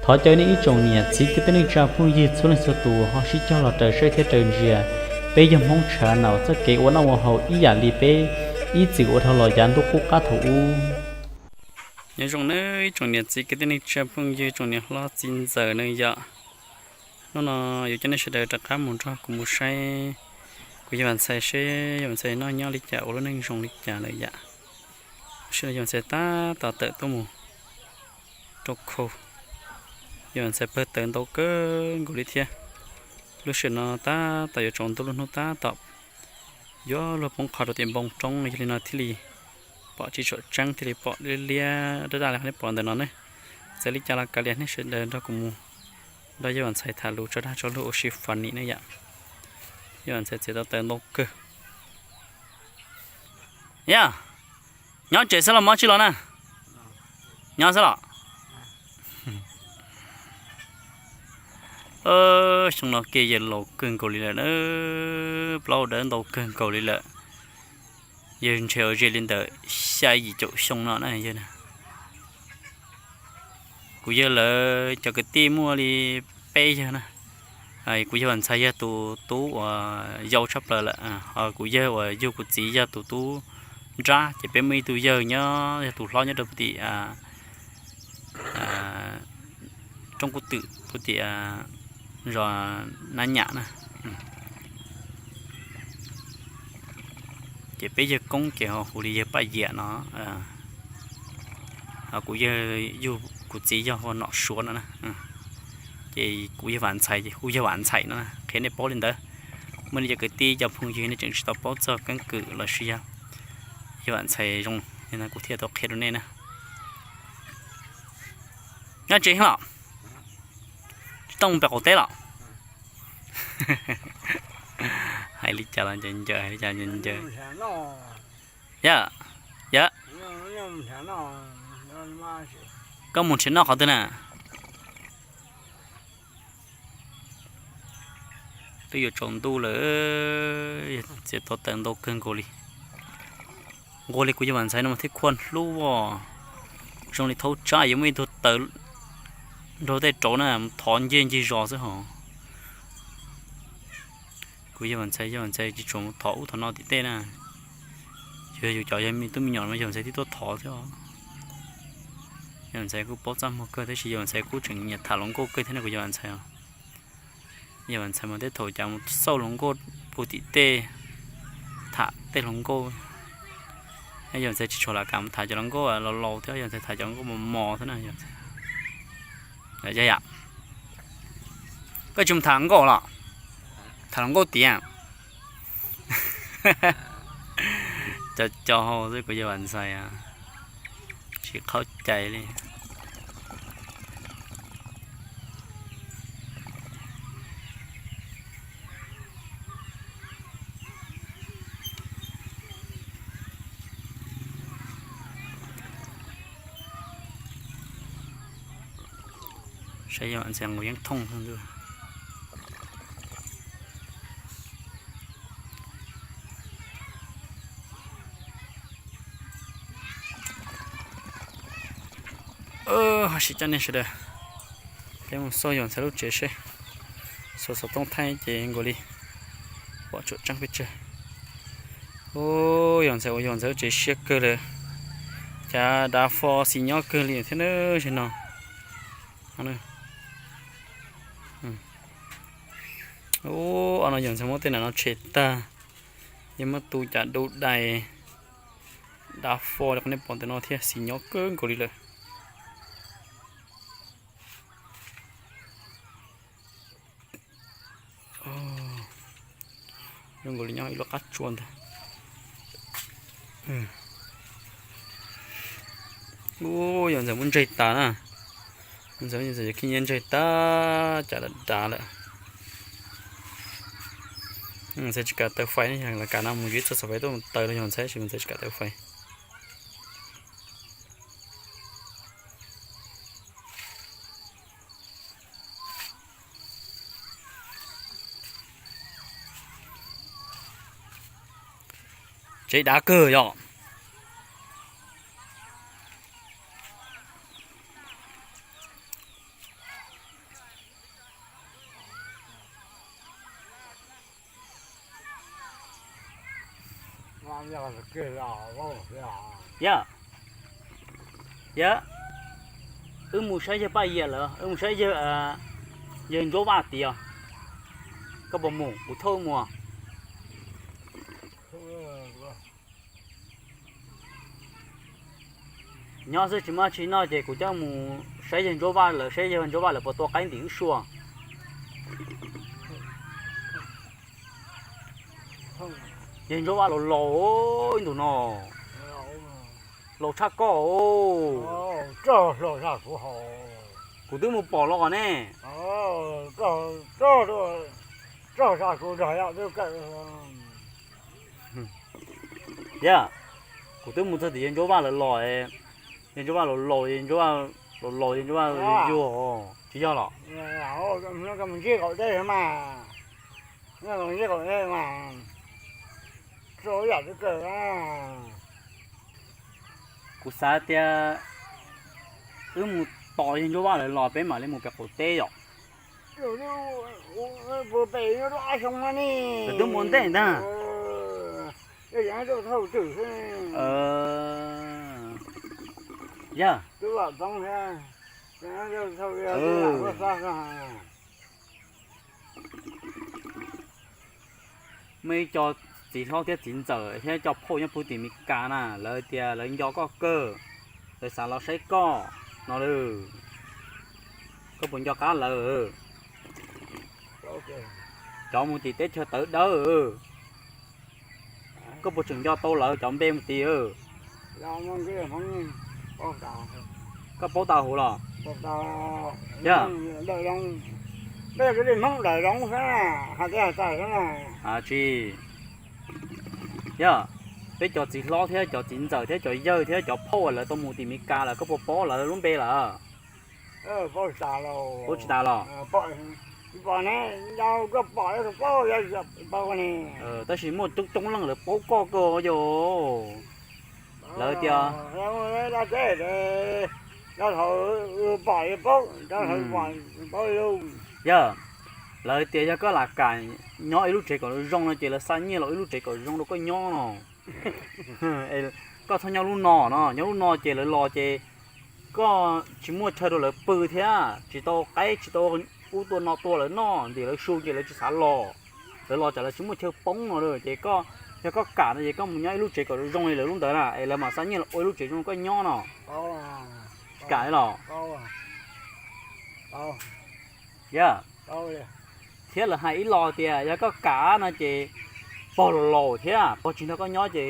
Thov caw nej ib tsoom niam txiv kwv tij neej tsa phooj ywg txhua leej txhua tus ho sib cog los raws saib thiab raws ntsia. Peb yog Hmoob Tshav Naum, txoj kev ua noj ua haus ib yam li peb ib txwm ua dhau los yav ntuj qub qab thaum ub. Nyob zoo nawb ib tsoom niam txiv kwv tij neej tsa phooj ywg, tsoom niam hlob txiv ntxawm na yom. Hnub no yuav coj nej sawv daws rov qab mus nrog kuv mus saib kuv yawg Vam Ntxhais seb yawg Vam Ntxhais noj nyob li cas, ua lub neej zoo li cas lawm yom. Lub sij hawm no yawg Vam Ntxhais tab tom tawm tuaj mus rau khau. Yawg Vam Ntxhais pawg tawv ntau kawg nkaus li thiab. Lub sij hawm no tab tom yuav tsaus ntuj, lub hnub tab tom yuav luag poob qho rau tim npoo roob, yog li no thiaj li pom tsis tshua tseeb, thiaj li pom liab liab daj daj li qhov nej pom ntawm no ne. Txawm li cas los kav liam, nej sawv daws nrog kuv mus nrog yawg Vam Ntxhais tham lus tso dag tso luag ua si funny ne yom. Yawg Vam Ntxhais txiav tau tawv ntau kawg. Yog, nyob tsev xwb los mob tsis los na? Nyob xwb los? Xyoo no kiag yawg laus kawg nkaus li lawm na, plaub dawb ntau kawg nkaus li lawm. Yawg ntshe ua ze li ntawm xya yim caum xyoo no na yawg na. Kuv yawg lawv cov kwv tij muaj li peb yawg na. Kuv yawg Vam Ntxhais yog tus tub uas yau tshaj plaws lawm, ho kuv yawg uas yug kuv txiv yog tus tub nrab, ces peb muaj ib tug yawg nyob yog tus hlob nyob rau puag tim roob kub twm puag tim zos Nab Nyam na. Ces peb yawg koob ces ho hu li yawg Paj Yiam no, ho kuv yawg yug kuv txiv yog hu Nom Suav no na. Ces kuv yawg Vam Ntxhais ces hu yawg Vam Ntxhais no na, qhia nej paub li ntawd. Muaj li cov kwv tij cov phooj ywg nej tseem tsis tau paub txog keeb kwm los sis yog yawg Vam Ntxhais zoo li no kuv thiaj tau qhia rau nej na. Nyob tsev los? Tsis tau mus pem qaum teb los? Hais li cas los ncaws ncaws, hais li cas ncaws ncaws. Yog, yog. Koj mus nrhiav noj qhov twg na? Twb yuav tsaus ntuj lawm, txiav tau tawv ntau kawg nkaus li. Nqua li kuv yawg Vam Ntxhais no mas thiaj khuaj hlub os. Zoo li thaub tsab yuav muaj ib tug tawv nrog tej rauv na, thov ncig ncig zos xwb hos. Kuv yawg Vam Ntxhais, yawg Vam Ntxhais tsis tshua thov ub thov no tim tej na. Yog yus cov yog me tub me nyuam mas yawg Vam Ntxhais twb tuaj thov thiab. Yawg Vam Ntxhais kuj paub txaj muag kawg tab sis yawg Vam Ntxhais kuj tseem nyiam tham hluas nkauj kawg thiab ne kuv yawg Vam Ntxhais os. Yawg Vam Ntxhais mas tej thaum cas mus xauj hluas nkauj puag tim tej, tham tej hluas nkauj. Yawg Vam Ntxhais tsis tshua lam kam mus tham cov hluas nkauj laus laus thiab, yawg Ntxhais tham cov nkauj mos mos xwb na. Yam, koj tsis mus tham hluas nkauj los? Tham hluas nkauj tiag. Cov cov hau xwb kuv yawg Vam Ntxhais, tsis qhaub cai li. Saib yog Ntxhais nqus yeeb thooj xwb ntuj. Ho sim coj nej sawv daws peb mus xauj yawg Ntxhais lub tsev seb. Xuas xov tooj thaij ces nkaus li pom tsuam tseeb pes tsawg. Ub, yawg Ntxhais ua yawg Ntxhais lub tsev siab kawg lawm. Cas dav fo xis nyob kawg li thiab na, zaum no. Ub, ob no yawg Ntxhais muab tej nam no tshem tag, yawg muab tu cas dub dais dav fo li qhov nej pom ntawm no thiab, xis nyob kawg nkaus li lawm. Zoo nkaus li nyob ib lub qab tsua ntag. Ub, yawg Ntxhais muab ntseg tas na. Ntxhais, Ntxhais khib nyiab ntseg tas cas dav dav lawm. Ntxhais tsis kam taws fais ne, yog lam kam no mus yuav ib txoj xov fais tuaj mus taws los yog Ntxhais, Ntxhais tsis kam taws fais. Tsev dav kawg yom. Yog, yog, wb mus saib yawg Paj Yias lawm, wb mus saib yawg, yawg Ntsuab Vaj tias, koj puas mus, kuv thauj wb mus. Nyob xwb tsis muaj dab tsi noj ces kuv coj mus saib yawg Ntsuab Vaj lawv, saib yawg Ntsuab Vaj lawv puas tua qaib ntim wb sua. Yawg Ntsuab Vaj laus laus, ib ntus no laus tshaj koj. Kuv twb mus pom los ne. Yog, kuv twb mus txog tim yawg Ntsuab Vaj lawv los, yawg Ntsuab Vaj laus laus, yawg Ntsuab Vaj laus laus, yawg Ntsuab Vaj yuag, tsis yog los? Kuv xav tias wb mus tos yawg Ntsuab Vaj lawv los peb mam li mus pem qaum teb yom. Twb mus ntej ntag. Yog, muaj ib co txiv hlob thiab txiv ntxawm thiab cov phauj nyob puag tim Mes Kas na, lawv tias lawv nco koj kawg, lawv xav los saib koj no lawm. Koj puas nco qab lawv? Cov mus tim teb chaws tawv dawb. Koj puas tseem nco tau lawv cov npe mus tim? Koj paub tau hauv los? Yog, tsis, yog, peb cov txiv hlob thiab cov txiv ntxawm thiab cov yawg thiab cov phauj lawv tau mus tim Mes Kas lawm, koj puas paub lawv lub npe lawm? Paub tsis tas los? Tab sis muaj coob coob leej lawv paub koj kawg yog. Lawv tias, yog, lawv tias yog koj lam kam nyob ib lub tsev kom zoo no ces lawv xa nyiaj los ua ib lub tsev kom zoo rau koj nyob no. Koj txhob nyob lub no no, nyob lub no ces lawv los ces koj tsis muaj chaw rau lawv pw thiab tsis tau qaib tsis tau ub tua no tua lawv noj, ntim lawv su ces lawv tsis xav los. Lawv los tsam lawv tsis muaj chaw poob no ces koj, yog koj kam no ces koj mus nyob ib lub tsev kom zoo li lawv lub ntawd na es lawv mam xa nyiaj los ua ib lub tsev zoo rau koj nyob no. Tsis kam los? Yog, thiab lawv hais ib los tias yog koj kam no ces pog laus laus thiab pog tsis nrog koj nyob ces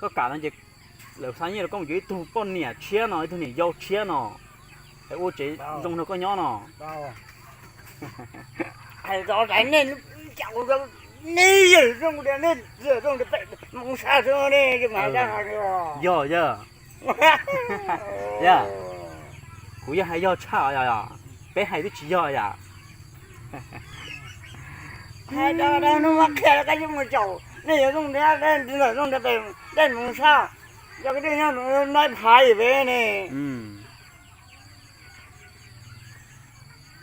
koj kam no ces lawv xa nyiaj rau koj mus yuav ib tug poj niam tshiab no, ib tug niam yau tshiab no es ua tsev zoo rau koj nyob no. Yog, yog, kuv yog hais yog tshaj, peb hais twb tsis yog yom.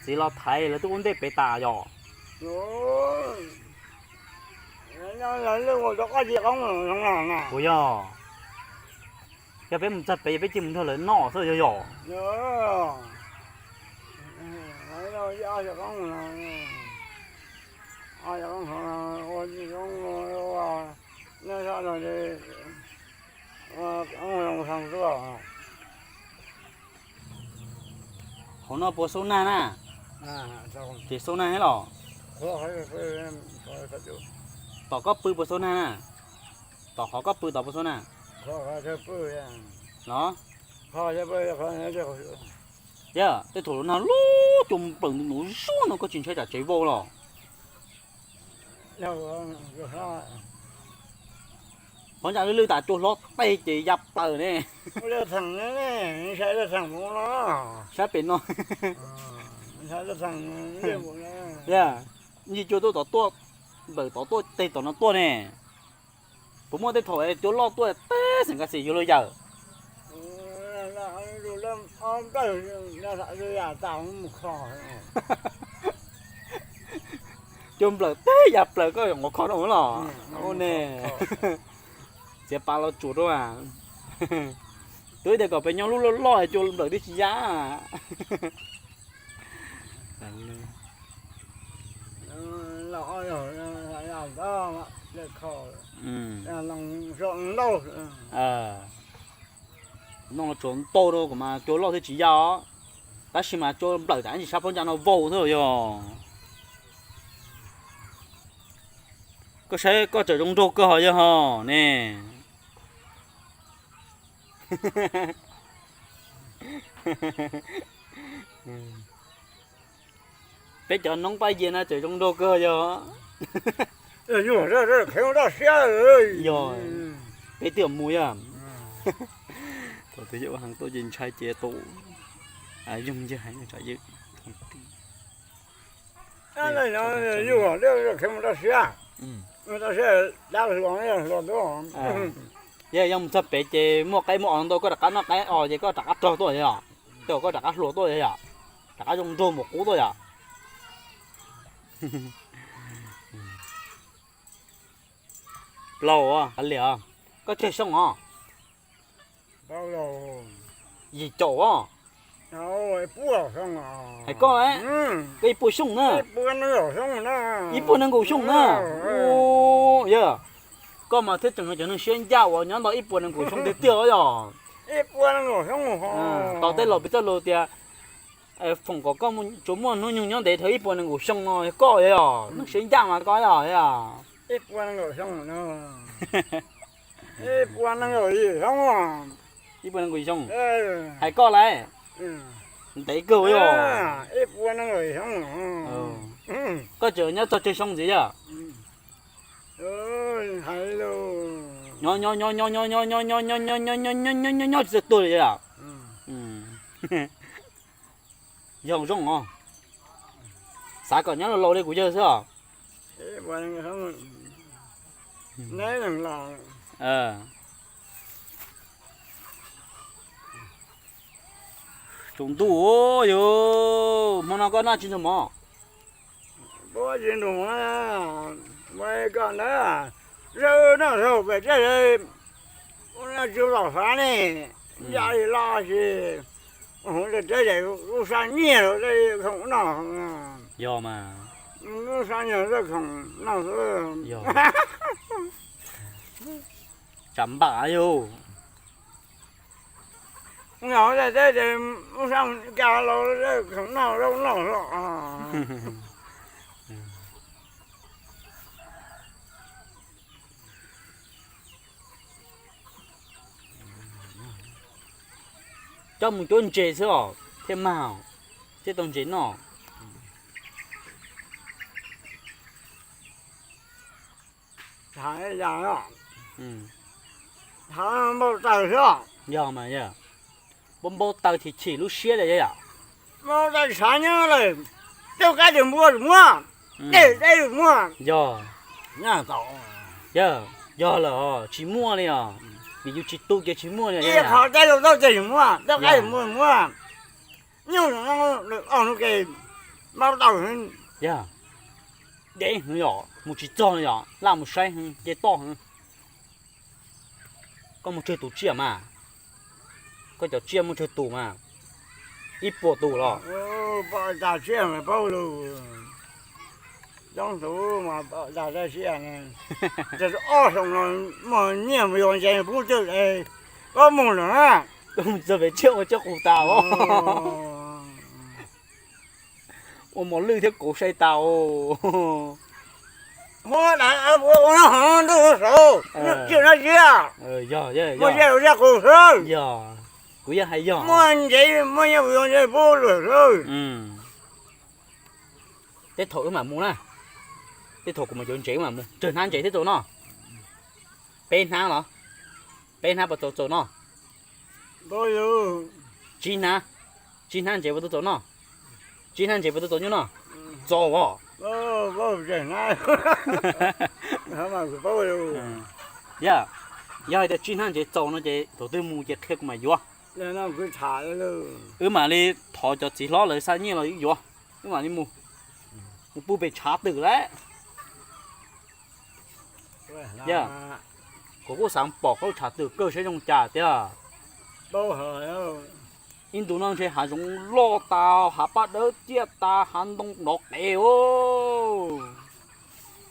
Txiv los thaiv lawv twb ua ntej pem tas yom. Puas yog? Yog peb mus txog pem yog peb cia mus nrog lawv noj xwb yog yom. Hauv no puas xub nag na? Ces xub nag thiab los? Tom koj pw puas xub nag na? Tom qhov koj pw tod puas xub nag? Los, yog tej thaum lub nag lub cua nplaws ntuv ntuv zuj no koj tsis ntshai tsam tsev vau los? Qhov ntsa lwj lwj tas cua hlob teg ces ya plaws ne. Sab pem no. Yog, ntsis cua tuaj tom tuaj, nplaws tom tuaj teg tom no tuaj ne. Puas muaj tej thaum cua loj tuaj teg xeem kas xim yuav luag yawm? Cua nplaws teg ya plaws koj yuav nqos kho rau los? Ua ne. Txiav pas los tsuas rau a. Twb tias kom peb nyob lub loj loj cua nplawm twb tsis ya. Noj los tsuas ntau rau kuv mas cua loj thiab tsis ya os. Tab sis mas cua nplawm tas tsis sab phab ntsa no vau xwb yog. Koj saib koj tseem zoo nraug kawg ho yog ho ne. Peb cov noob paj yias no tseem zoo nraug kawg yog. Yog, peb twb mus yog. Thaum twg yog ua heev tuaj ces ntshai ces tus yoog yawg heev tsam yawg. Yog, yog mus txog pem ces muaj qaib muaj os ntau koj rov qab noj qaib os ces koj rov qab rog tuaj yog. Tej koj rov qab hluas tuaj yog. Rov qab zoo nraug mus qub tuaj yog. Plaub, kav liam, koj tsawg xyoo os? Yim caum os. Hais koj, koj ib puas xyoo na. Ib puas nees nkaum xyoo na. Yog, koj mas thiaj tseem cov neeg siab ncaj uas nyob ntawm ib puas nees nkaum xyoo tiag tiag yog. Tos tej laus piv txoj lus tias foom kom koj tsuas muaj hnub nyoog nyob ntev dhawv ib puas nees nkaum xyoo no koj yog neeg siab ncaj mas koj yog. Ib puas nees nkaum xyoo. Ib puas nees nkaum xyoo. Hais koj lauj. Ntev kawg yog. Koj tseem nyob txog tsawg xyoo ntxiv yog? Nyob nyob nyob nyob nyob nyob nyob nyob nyob nyob nyob nyob tsis txawj tuag li yog. Yog zoo os. Xav kom nyob laus laus li kuv yawg xwb os. Tsaus ntuj yog, hmo no koj noj tsis ntug mov? Noj tsis ntug mov, koj ntawd, zaum no zaum pem teb, ua no tsis tau fav ne, ya li los sis, hauv teb teb lub sab nyiag los khoom noj. Yog mas. Lub sab nyiag lub khoom noj xwb. Tsam npam yog. Nyob teb ces lub sab nyiag los khoom noj zaub noj zog. Coj mus cuab ntses xwb os thiaj mag, thiaj tau ntses noj. Npau taws xwb. Yog mas yog, npau npau taws chim chim lub siab li yom. Npau taws tshav nyob lawm, tej kab tej npua muab, tej dej muab. Yog, yog lawm os, tsis muaj li os, vim yus tsis tu ces tsis muaj li. Qhov tej los tau ces muab, tej kab tej npua muab. Nyuj os, hnub ke npau taws. Yog, deb heev yom, mus tsis txog li yom, laj mus saib heev, ce toj heev. Koj muaj tsawg tus tsiaj mas? Koj cov tsiaj muaj tsawg tus mas? Ib puas tus los? Pom tas tsiaj mas paub lus. Coob tus mas pom tas tsiaj ne. Ob xyoo no muaj nyiaj mus yuav ntses pub twg, koj mus lawm na. Koj mus txog pem tsiaj ua tsiaj qus tas os. Ua mos lwj thiab kauv sai tas os. Huab dam ua noj hov ntuj saud, tsiaj no tsiaj, muaj tsiaj ua tsiaj qus xwb. Yog, kuv yeej hais yog. Muaj ntsev muaj nyiaj mus yuav ntsev pub lawm xwb. Tej thaum wb mam mus na, tej thaum kuv mam yuav ntsev wb mam mus. Tsawg hnab ntsev thiaj txaus noj? Peb hnab los? Peb hnab puas txaus txaus noj? Tsib hnab, tsib hnab ntsev puas tau txaus noj? Tsib hnab ntsev puas tau txaus nyuj noj? Txaus os. Yog, yog hais tias tsib hnab ntsev txaus no ces thaum twg mus ces qhia kuv mam yuav. Wb mam li thov cov txiv hlob lawv xa nyiaj los wb yuav. Wb mam li mus, mus pw pem tshav twm lawm. Yog, Kuv kuj xav pom koj lub tshav twm kawg saib zoo cas tiag. Ib ntu no ntshe hav zoov loj tas, hav paj dawb ciaj tas, hav ntoo nrov qees os.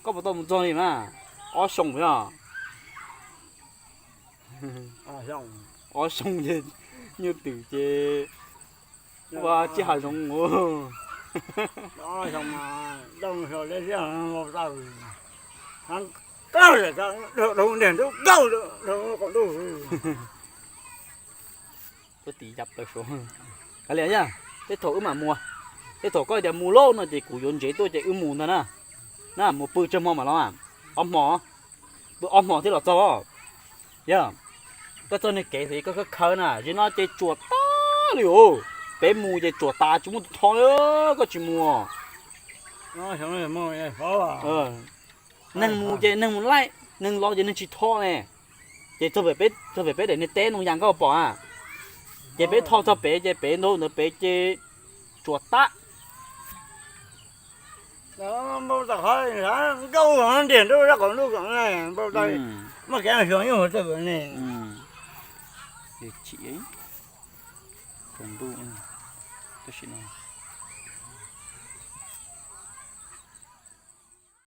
Koj puas tau mus txog li mas? Ob xyoos yog? Ob xyoos ces nyuj twm ces ua tsis hav zoov ua. Tuaj tiv ya plaws suav. Kav liam yog, tej thaum wb mam mus, tej thaum koj tias mus lauj no ces kuv yuav ntsev tuaj ces wb mus ntag na. Na mus pw tsawg hmo mam los? Ob hmo, pw ob hmo thiab los txog. Yog, koj txoj niag kev hliv koj khawb khawb na, zim no ces tsuas tag li os. Peb mus ces tsuas tas tsis muaj tus tho li, koj tsis mus. Neeg mus ces neeg mus laij, neeg los ces neeg tsis tho ne. Ces txog pem peb daim niag teb no yas nkauj pom a, ces peb tho txog pem ces pem ntawd ntawd pem ces tsuas tag. Npau taws qhov nkauj ntiag nrub zaj qaum ntuj ko, npau taws muaj kev xyuas nyuj tawm ne. Chim qaum ntuj, tab sis no